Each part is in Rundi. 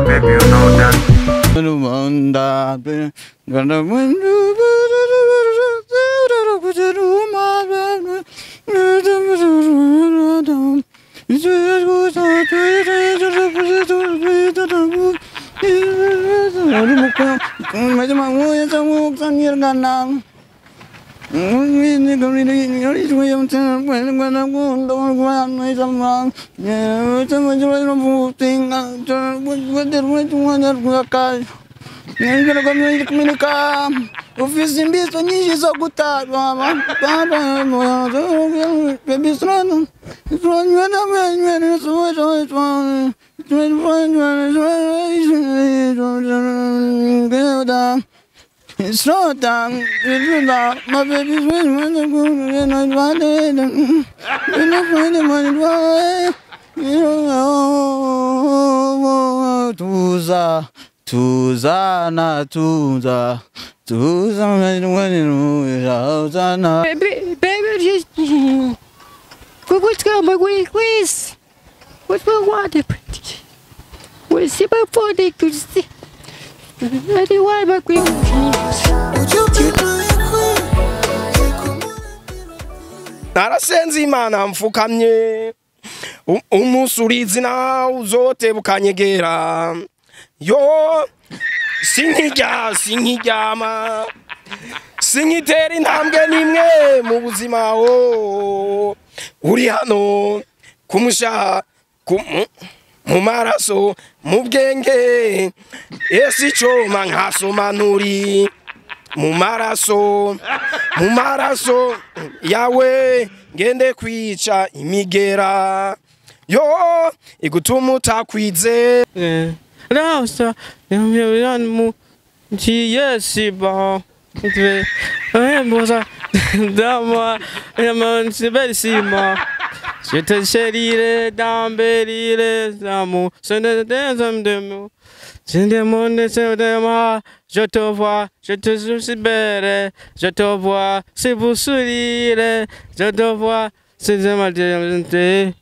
Baby, you know that. Baby, baby, Narasenze Imana mfukamye umusurizi na uzote bukanyegera yo sinkijya sinkiryama sinkitera intambwe nimwe mu buzima o uri hano kumusha mu maraso mu bwenge esi coma nkasoma nturi mu maraso yawe ngende kwica imigera yo igutuma utakwize Je te chérirai d'embellir amour, ce n'est des hommes de mots. Je te vois, je te suis belle, je te vois, c'est vous sourire, je te vois, c'est ma dignité.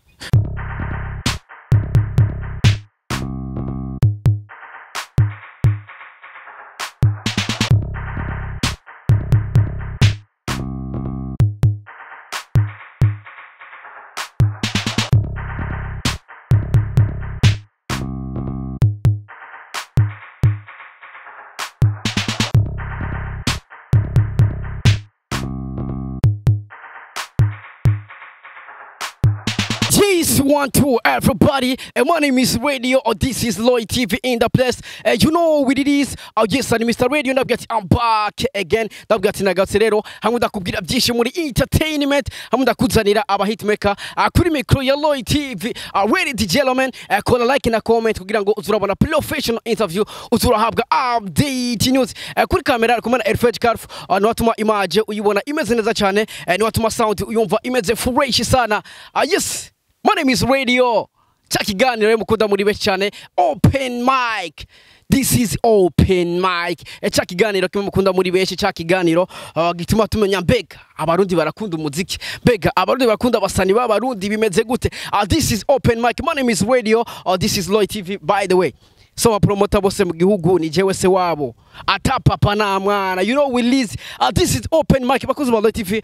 One, two, everybody, and my name is Radio, or this is Lloyd TV in the place. You know what it is. Yes, I'm Mr. Radio. I'm back again. Ndabwati rero hamwe ndakubwira byinshi muri entertainment, hamwe ndakuzanira aba hitmaker kuri micro ya Lloyd TV. Ready the gentlemen, kora like na comment kugira ngo uzurabona professional interview, uzurahabwa update news. Kuri kamera kumana Elfred Carf, niwatuma image uyibona imeze neza cyane, niwatuma sound uyumva imeze fresh sana. Yes. My name is Radio. Chakiganiro mukunda muri benshi cyane. Open mic. This is open mic. Chakiganiro kimwe mukunda muri benshi, chakiganiro gituma tumenya mbega abarundi barakunda umuziki, mbega abarundi barakunda abasani b'abarundi bimeze gute. This is open mic. My name is Radio. This is Lloyd TV by the way. So wa promoter bose mu gihugu ni jewe se wabo ata papa na mwana, you know we release. This is open mic bakuzi ba Lloyd TV.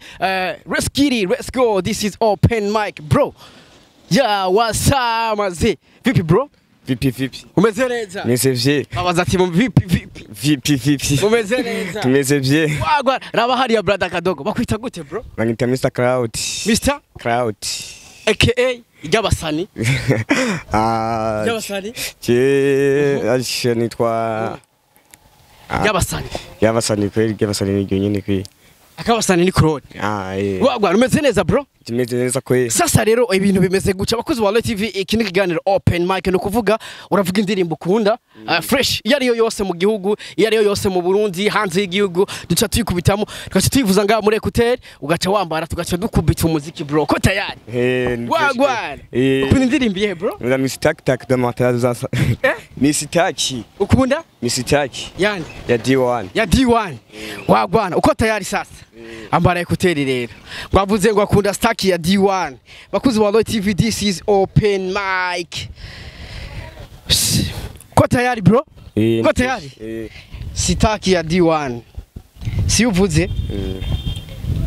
Let's get it, let's go. This is open mic bro. Ya wasamaze. Vipi bro? Vipi vipi. Umeze neza? Meze bien. Babaza ati vipi vipi. Vipi vipi. Umeze neza? Tumeze bien. Wagwa raba hariya brother Kadogo. Bakwita gute bro? Banyita Mr Cloud. Mr Cloud. AKA Ryabasani. Ah. Ryabasani. Je nitwa Ryabasani. Ryabasani kweli, Ryabasani ni nyine kweli. Akabasani ni Claude. Ah eh. Wagwa umeze neza bro? Tumeze neza kweli. Sasa rero ibintu bimeze guca abakozi wa Royal TV, iki ni kiganiro open mic, no kuvuga uravuga indirimbo ukunda fresh iyo ariyo yose mu gihugu, iyo ariyo yose mu Burundi, hanze y'igihugu, duca tuyikubitamo tugaca tuyivuza ngaha muri écouteur, ugaca wambara tugaca dukubita umuziki bro. Ko tayari? Eh. Wagwa. Ukunda indirimbo iyihe bro? Ukunda Miss Tak Tak da Mataza. Eh? Miss Taki. Ukunda? Miss Taki. Yani ya D1. Ya D1. Wagwana uko tayari sasa? Ambara écouteur rero. Bavuze ngo akunda Staki ya D1. Bakuzi wa Royal TV, this is open mic. Ko tayari bro? Ko tayari? Sitaki ya D1. Si uvuze?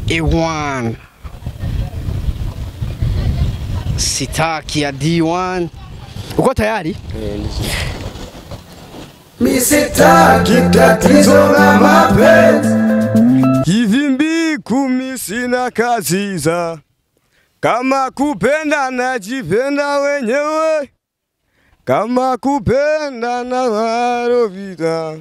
A1. Sitaki ya D1. Uko tayari? Misitaki tatizo la mapenzi. Kivimbi kumi sina kaziza. Kama kupenda najipenda wenyewe. Kama kupenda na warovita.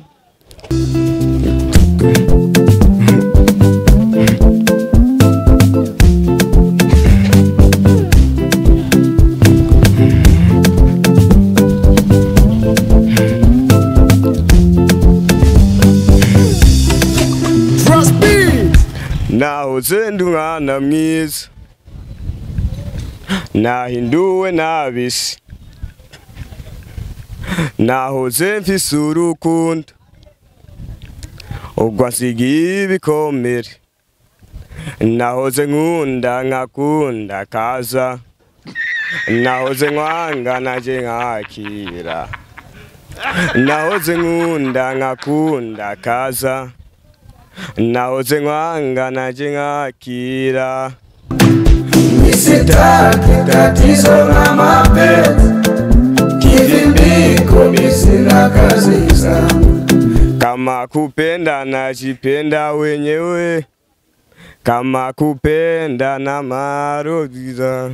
Nahoze ndi umwana mwiza, nahinduwe nabisi, nahoze mfise urukundo, ubwo nsigiye ibikomere, nahoze nkunda nkakunda kaza, nahoze nkwanga naje nkakira, nahoze nkunda nkakunda kaza, nahoze nkwanga naje nkakira. Misitaki tatizo la mapenzi, kivimbiko misina kaziza. Kama kupenda najipenda wenyewe, kama kupenda na maroziza.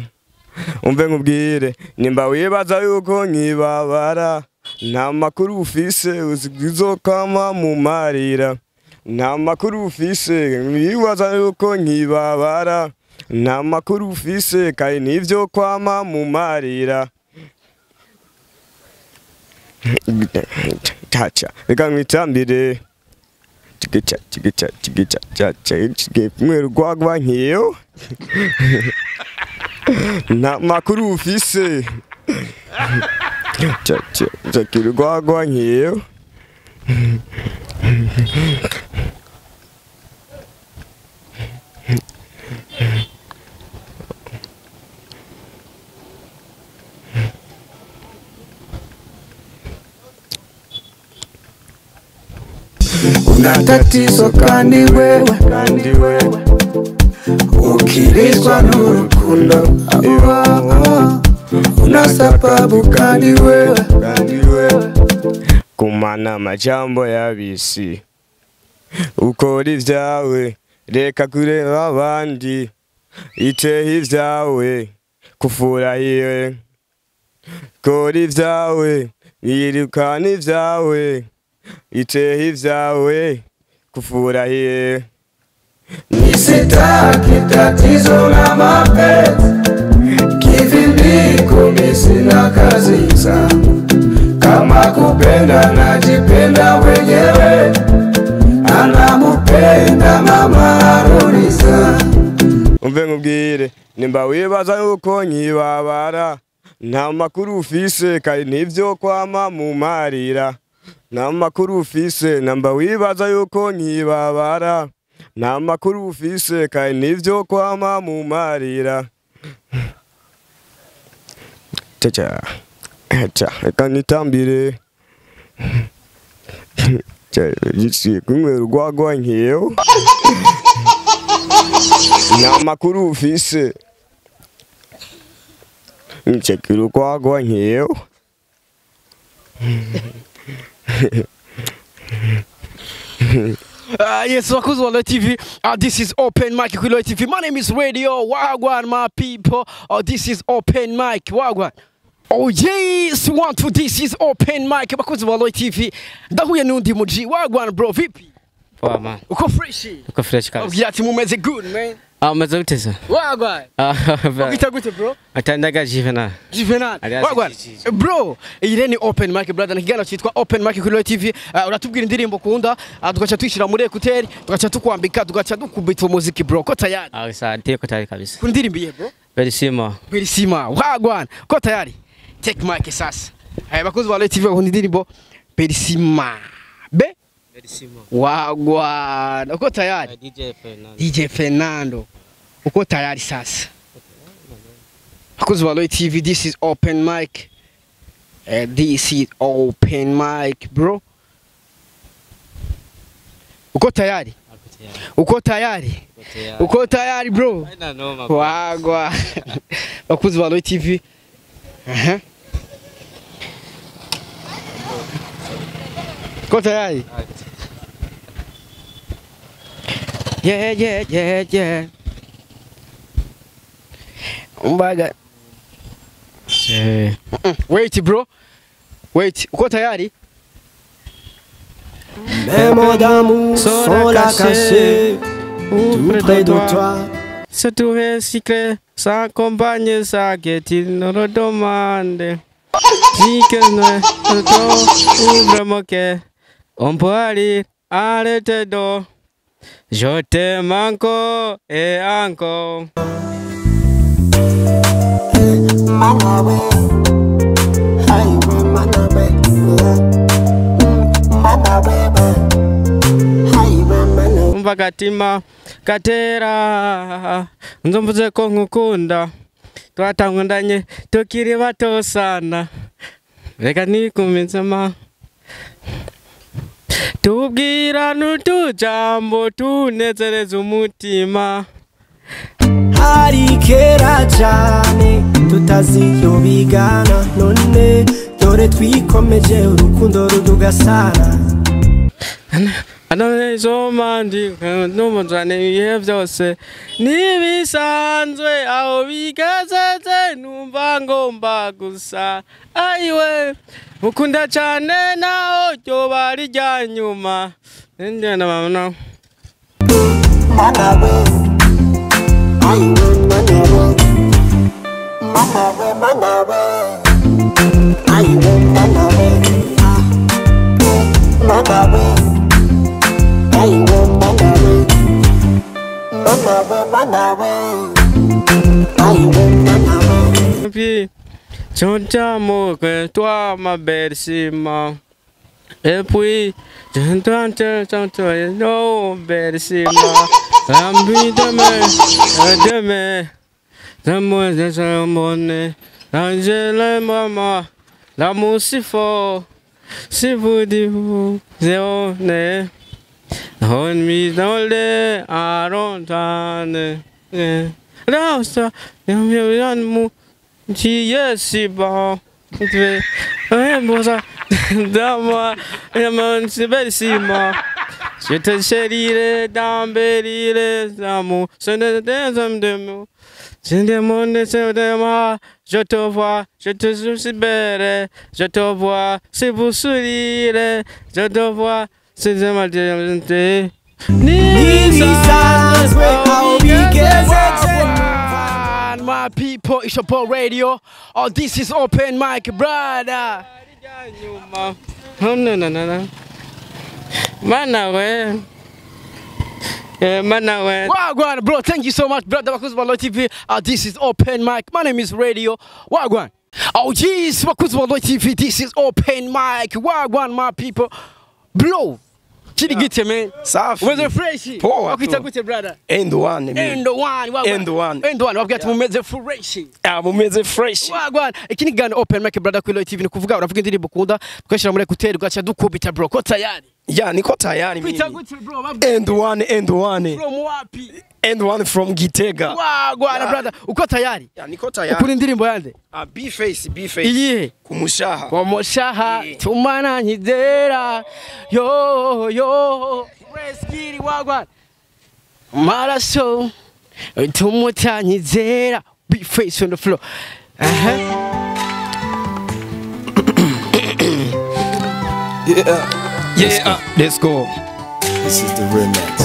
Umve nkubwire nimba wibaza yuko nkibabara, nta makuru ufise uzizokama mu marira. Nta makuru ufise wibaza yuko nkibabara, nta makuru ufise kandi nivyo kwama mu marira. Chacha reka nkwitambire chigicha chigicha chigicha chacha chige mwe rwagwa nkiyo. Nta makuru ufise chacha chakirwagwa nkiyo. Una tatizo kandi wewe, ukirizwa n'urukundo, una sababu kandi wewe. Kumana amajambo y'abisi, ukora ivyawe reka kureba abandi, itehe ivyawe kufurahiwe, kora ivyawe yirukana ivyawe, itehe ivyawe kufurahiye. Nisitaki tatizo la mapenzi, kivimbiko misina kaziza. Kama kupenda najipenda wenyewe, anamupenda mama Aroniza. Umve nkubwire nimba wibaza yuko nkibabara, nta makuru ufise kandi nivyo kwama mu marira. Nta makuru ufise namba wibaza yuko nkibabara, nta makuru ufise kandi nivyo kwama mu marira. Chacha cha reka nitambire kumwe rwagwa nkiyo. Nta makuru ufise. Nshakira urwagwa nkewe. Yes, Wakuzi wa Loy TV. This is Open Mic kuri Loy TV. My name is Radio Wagwan, my people. This is Open Mic Wagwan. Oh yes, one two, this is Open Mic Wakuzi wa Loy TV. Ndahuye n'undi muji Wagwan bro, vipi? Poa man. Uko fresh? Uko fresh kabisa. Ubwira ati mumeze good man. Ah, umeze gute se? Wagwan. Ah, Ubwita gute bro? Atandaga Juvenal. Juvenal. Alias Wagwan. Gigi. Bro, iyi rero ni Open Mic brother, ni ikiganiro cyitwa Open Mic kuri Loy TV. Uratubwira indirimbo ukunda, tugaca tuyishyira muri écouteur, tugaca tukwambika, tugaca dukubita umuziki bro. Ko tayari? Ah, sawa, niko tayari kabisa. Ku ndirimbo iyihe bro? Berisima. Berisima. Wagwan. Ko tayari? Take mic sasa. Haya bakozi ba Loy TV bakunda indirimbo Berisima. Be Berisima. Wagwan. Uko tayari? DJ Fernando. DJ Fernando. Uko tayari sasa? Bakozi ba Loy TV, this is Open Mic. This is Open Mic bro. Uko tayari? Uko tayari? Uko tayari bro? Haina noma. Wagwa. Bakuzi ba Loy TV. Aha. Uko tayari? Yeah. Umbaga. Eh. Wait bro. Wait, uko tayari? Mes mots d'amour sont là cachés tout près de toi. C'est tout recyclé, sans accompagner ça que tu nous le demandes. Si que nous ouvre mon cœur, on peut aller arrêter d'eau. Je t'aime encore et encore. Umva gatima gatera nzomvuze ko nkukunda twatangundanye tukiri bato sana reka nikumizema tubwirana utujambo tunezereza umutima. Hari kera cyane tutazi iyo bigana, none dore twikomeje urukundo rudugasana. Anezomandi n'umuzane ibihe byose nibisanzwe aho bigezeze numva ngomba gusa ayiwe mukunda cyane naho ryoba ari irya nyuma njyana mama. Puis, je t'aime que toi, ma belle Sima. Et puis, je t'aime, non, belle Sima. L'envie demain, demain, demain, demain, Angela, maman, l'amour si fort, si vous dites, zéro, né. On me dans les arrondanes. Là, ça, si bon. Je te chérirai d'embellir les amours. Ce n'est des hommes de mots. Je demande de moi. Je te vois, je te suis belle. Je te vois, c'est vous sourire. Je te vois, c'est ma dignité. My people, it's your boy Radio. Oh, this is Open Mic, brother. No, no, no, no. Manawe. Manawe. Wagwan, bro. Thank you so much, brother. Bakuzi ba Loy TV. This is Open Mic. My name is Radio. Wagwan. Oh, jeez. Bakuzi ba Loy TV. This is Open Mic. Wagwan, my people. Bro. Chidi gite, man. Safi. Umeze fresh. Poa Wakwita tu. gute, brother? End one. Man. End one. Wagwan. End one. End one. Wabwira ati mumeze fresh. Ah, mumeze fresh. Wagwan. Iki ni gani Open Mic, brother, kuri Loy TV. Ni kuvuga uravuga indirimbo ukunda, tugashyira muri écouteur ugaca dukubita, bro. Ko tayari? Ya, niko tayari mimi. Kwita gute bro? And one, and one. From wapi? And one from Gitega. Wagwana brother, uko tayari? Ya, niko tayari. Ukuri indirimbo yande? Ah, B-Face, B-Face. Iyihe? Kumushaha. Kumushaha, tumana nyizera. Yo yo. Reskiri wagwana. Maraso tumutanyizera. B-Face on the floor. Yeah. Yeah, let's go. This is the remix.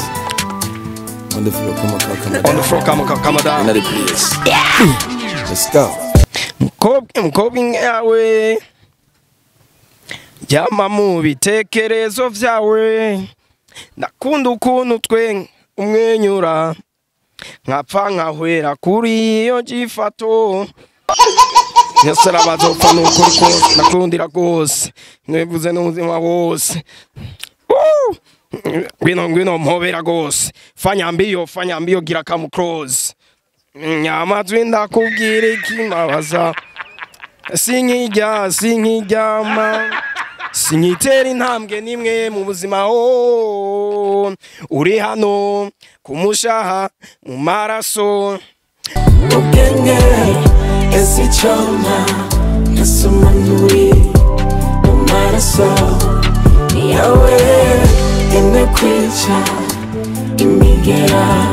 On the floor, come on, come on. On the floor, come on, come on down. Another place. Yeah. Let's go. Mkobwa yawe jama mu bitekerezo vyawe, ndakunda ukuntu twe umwenyura nkapfa nkahwera kuri iyo gifato. Nyasara bazopfa n'ukuri kose, nakundira rwose, mwivuze n'ubuzima bwose. Ngwino ngwino mpobera rwose, fanya mbio gira come close. Nyamatwi ndakubwira ikimabaza, sinkijya sinkiryama, sinkitera intambwe nimwe mu buzima. Uri hano kumushaha mu maraso. Ubwenge ese icyoma nasumanuri mu maraso yawe, ine kwica imigera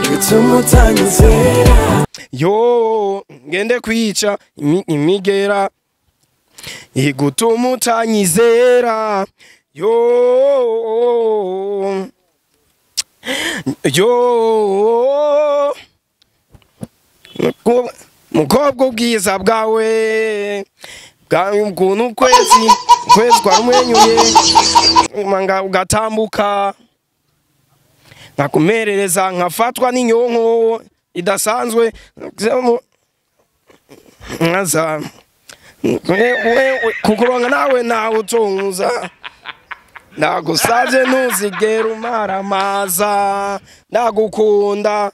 igutuma utanyizera. Yo ngende kwica imigera igutuma utanyizera. Yo yo mukobwa ubwiza bwawe bwawe ukuntu ukwezi ukwezi kwarumwenyuye manga ugatambuka nkakumerereza nkafatwa n'inyonko idasanzwe nkaza kukuronga nawe nawe utunguza ndagusavye ntuzigera umaramaza ndagukunda.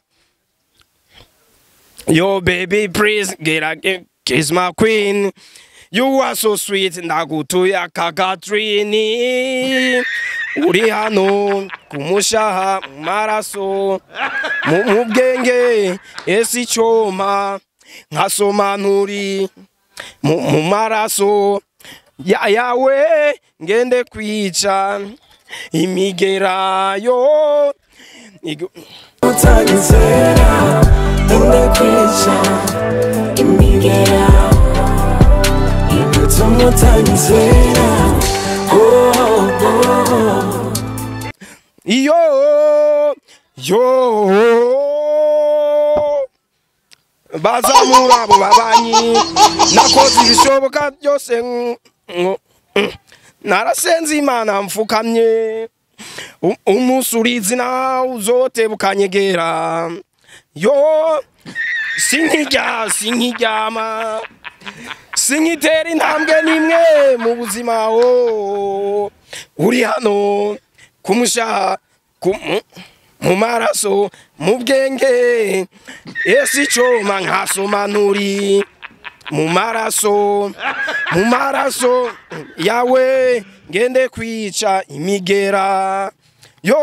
Yo baby please get a kiss my queen, you are so sweet ndagutuye kakatrini. Uri hano kumushaha mu maraso mu bwenge ese icyoma nkasoma nturi mu maraso yawe ngende kwica imigera yo utanyizera ngende kwica imigera igutuma utanyizera. Oh oh yo yo bazamura abo babanyi nakoze ibishoboka byose narasenze Imana mfukamye umusurizi na uzote bukanyegera. Yo sinkijya sinkiryama sinkitera intambwe nimwe mu buzima. Uri hano kumushaha mu maraso mu bwenge ese icyoma nkasoma nturi mu maraso yawe ngende kwica imigera yo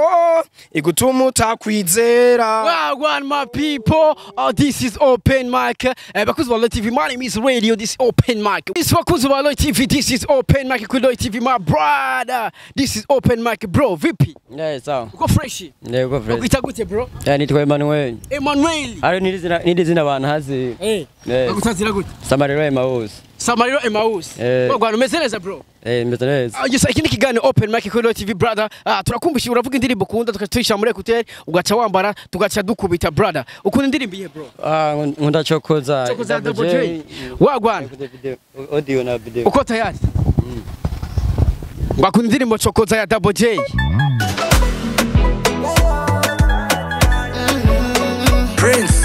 igutuma utakwizera. Wagwan my people, this is open mic. Bakuzi ba Loy TV, my name is Radio, this is open mic. This bakuzi ba Loy TV, this is open mic kuri Loy TV my brother. This is open mic bro, VP. Yeah, sawa. Uko fresh? Yeah, uko fresh. Ukwita gute bro? Yeah, nitwa Emmanuel. Emmanuel. Ari nilizina abantu hazi. Eh. Bagutazira gute? Samariro Emmaus. Samariro Emmaus. Wagwan umeze neza bro? Meze neza. Yes, iki ni kiganiro open mic kuri Loy TV brother. Turakumbushye uravuga indirimbo ukunda tukatwisha muri écouteur ugaca wambara tugaca dukubita brother. Ukunda indirimbo iye bro? Nkunda Chokoza. Chokoza Double J. Wagwan. Audio na video. Uko tayari? Wakunda indirimbo Chokoza ya Double J. Prince.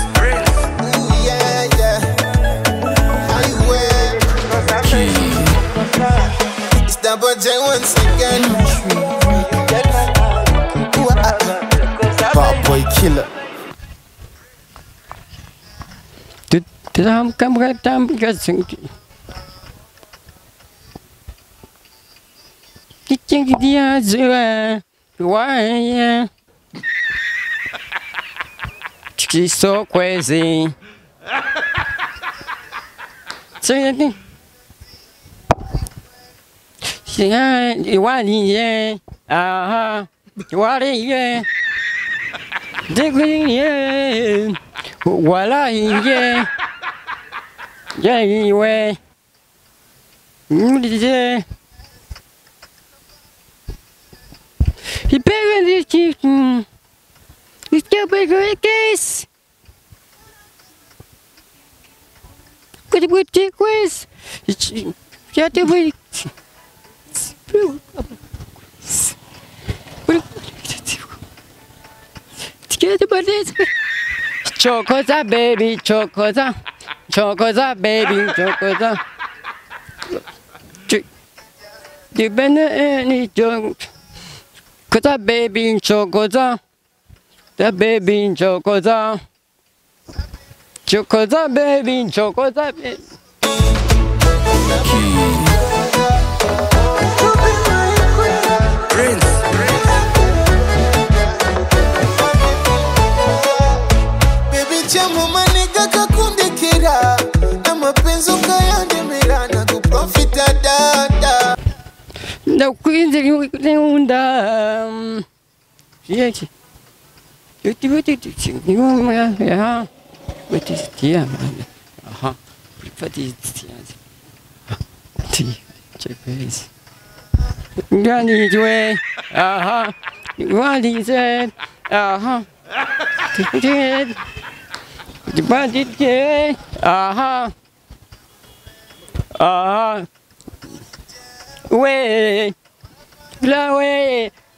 Yeah, yeah. It's Double J once again. Bad boy killer. So crazy. Chocoza baby, chocoza, chocoza baby, chocoza. Chocoza baby, chocoza, the baby, chocoza, chocoza baby, chocoza baby. Prince. Baby chamo maniga kakundekera amapenzi ukayandemera na kuprofita dada ndakwinze nkunda yeki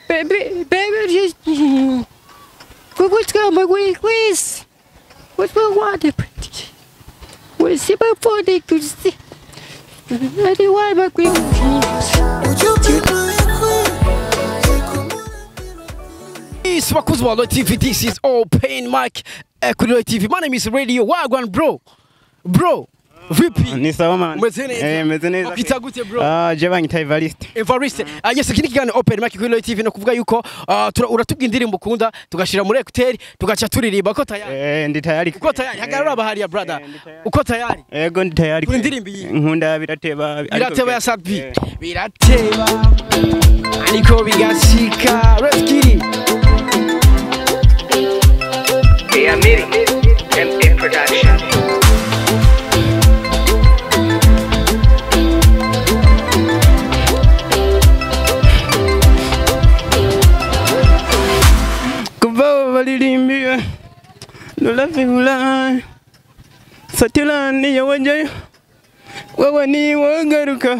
Baby, baby, what's going on? What's going on? Wakuzi TV, this is Open Mic kuri TV. My name is Radio Wagwan bro. Bro, vipi? Ni sawa man. Umeze neza? Eh, meze neza. Ukita gute bro? Ah, je banyita Evariste. Evariste. Ah, yes, iki ni Open Mic kuri TV no kuvuga yuko uratubwira indirimbo ukunda tugashira muri écouteur tugaca turirimba ko tayari. Eh, ndi tayari. Uko tayari? Hagarara abahariya brother. Uko tayari? Yego ndi tayari. Kuri indirimbo iyi. Nkunda birateba. Birateba ya Sadbi. Birateba. Ariko bigashika. Let's get it. Amiri MA Production. Kuva balirimbira nulafihula satilani yawajayo wewe ni wagaruka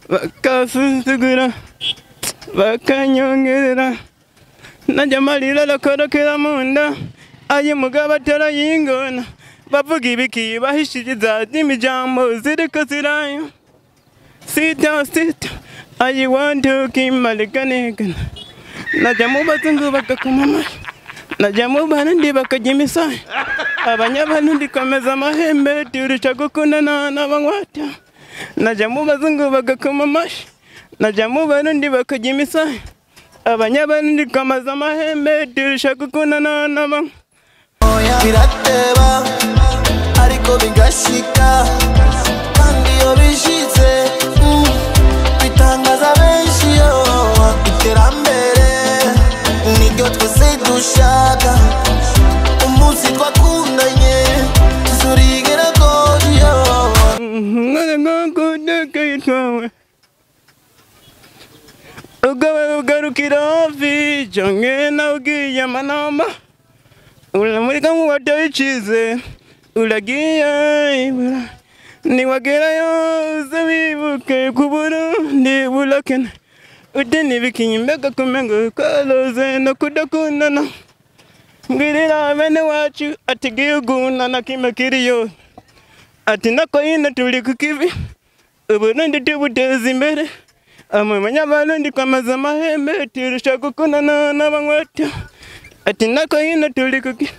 bakasuzugura bakanyongerera najya amarira arakorokera mu nda ayi mugabo atarayingona bavuga ibiki bahishiriza n'imijambo ziriko zirayo sita sita ayi wantu kimalikanekana najya mu bazungu bagakomama najya mu barundi bakajya imisaya abanyabarundi komeza amahembe turusha gukundana n'abanywata najya mu bazungu bagakoma amashyi najya mu barundi bakajya imisaya abanyabarundi komeza amahembe turusha gukundana n'abanywata birateba ariko bigashika kandi iyo bishitse bitangaza benshi yo iterambere niryo twese dushaka umunsi twakundanye tuzurigera ko yo ugawe ugarukira hafi canke nawe ugiye amanama uramurika nk'uwatayikize uragiye niwagerayo uze wibuke ku Burundi burakena ute ntibikinye mbega kumengo koroze no kudakundana mbwirira bene wacu ati gihugu na kimwe kiriyo ati nako hino turi ku kivi Uburundi tubuteza imbere amwe Abarundi kwamaza amahembe turusha gukundana n'abanywata ati nako hino turi ku kivi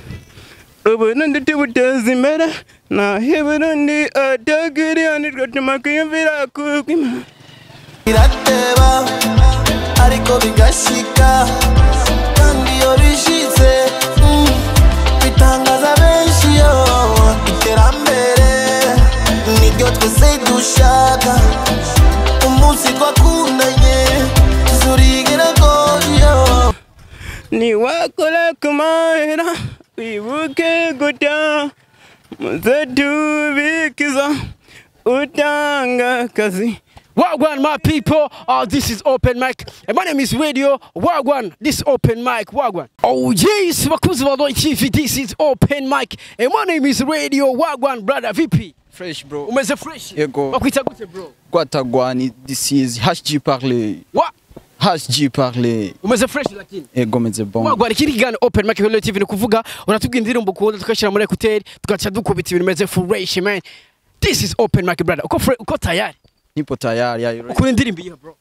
Uburundi tubuteza imbere naho Burundi atagiriya nitwe tuma kwiyumvira kukwima. Birateba ariko bigashika, kandi iyo bishitse bitangaza benshi. Yo, iterambere niryo twese dushaka. Umunsi twakundanye tuzurigera ko yo. Niwakora kumahera wibuke guta muze tubikiza utanga akazi. Wagwan, my people. This is Open Mic. And my name is Radio Wagwan. This is Open Mic. Wagwan. Oh, yes. Bakuzi ba Roy TV. This is Open Mic. And my name is Radio Wagwan, brother VP. Fresh, bro. Umeze fresh. Yego. Bakwita gute, bro? Gwatagwani, this is HG Parler. Wa HG Parler. Umeze fresh lakini. Ego, meze bon. Wagwan, ikindi kiganiro Open Mic kuri Roy TV ni kuvuga uratubwira indirimbo ukunda, tukashyira muri écouteur, tugaca dukubita ibintu bimeze fresh, man. This is Open Mic, brother. Uko tayari? Nipo tayari ya. Ukunda indirimbo iyihe, bro?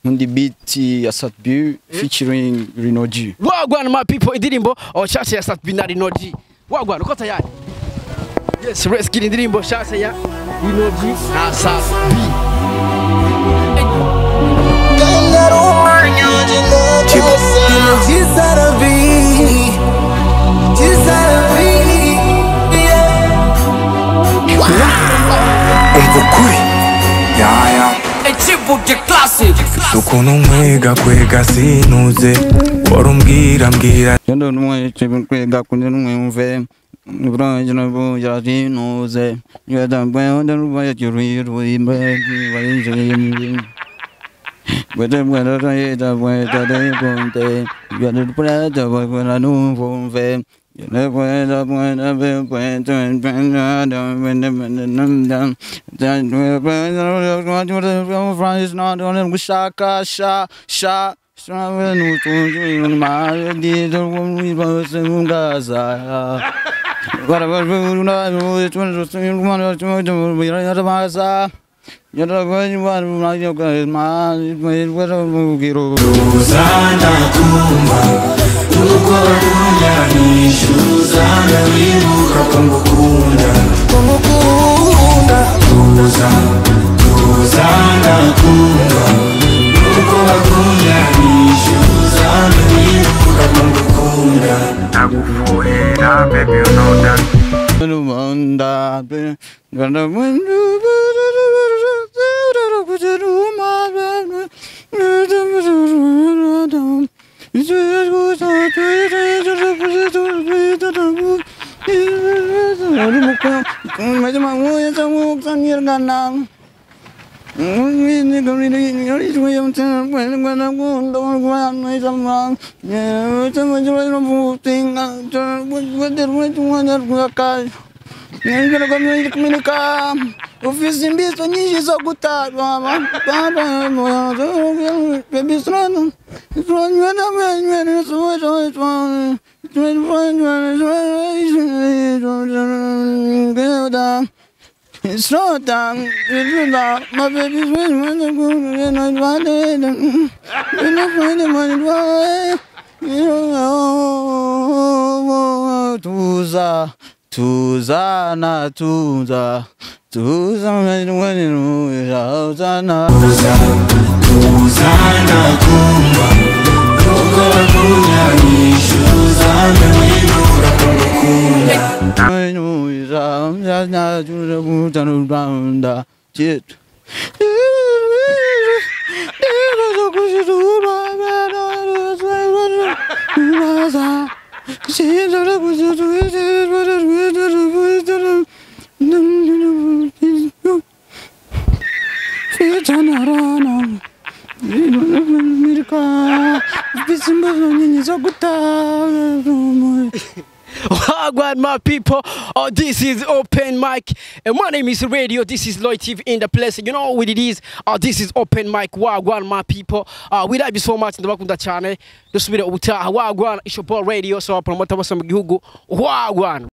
Mundi beat ya Sat-B featuring Rino G. Wagwan, my people, indirimbo shasha ya Sat-B na Rino G. Wagwan, uko tayari? Yes, let's get indirimbo shasha ya Rino G na Sat-B. Umva ukuri yaya ukuntu nkwega kwega sinuze wari umbwira mbwira. Yondo numwe kwega kunde numwe umve Nubranj nubu yarinuze Yada bwende nubu yakiruimbe barinje Bwende bwende yeda bwende de bwende Yada bwende bwende numve Yada bwende bwende bwende bwende bwende bwende bwende shaka sha sha. Uzana kumva nuko bakunyanisha uzana wibuka ko ngukunda. Tuza tuzana kumva nuko bakunyanisha uzana wibuka ko ngukunda. Nagufuhira baby, you know that. Slow down, my baby's Tuza, tuza, na tuza, tuza, tuza, tuza, na kumba, nuko bakunyanisha uzana wibuka ko ngukunda. Wagwan, my people. Oh, this is Open Mic. And my name is Radio. This is Lloyd TV in the place. You know what it is. This is Open Mic. Wagwan, my people. We love you so much. Ndabakunda cyane. Dusubire ubutaha. Wagwan, it's your boy Radio. So promoter bose mu gihugu. Wagwan.